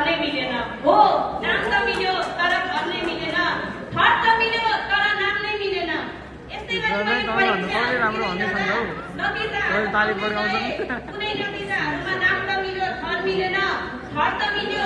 नै मिलेन। हो, नाम त मिल्यो तर घर नै मिलेन। थर त मिल्यो तर नाम नै मिलेन। यस्तै गरी नतिजाहरूमा नाम त मिल्यो, थर मिलेन। थर त मिल्यो,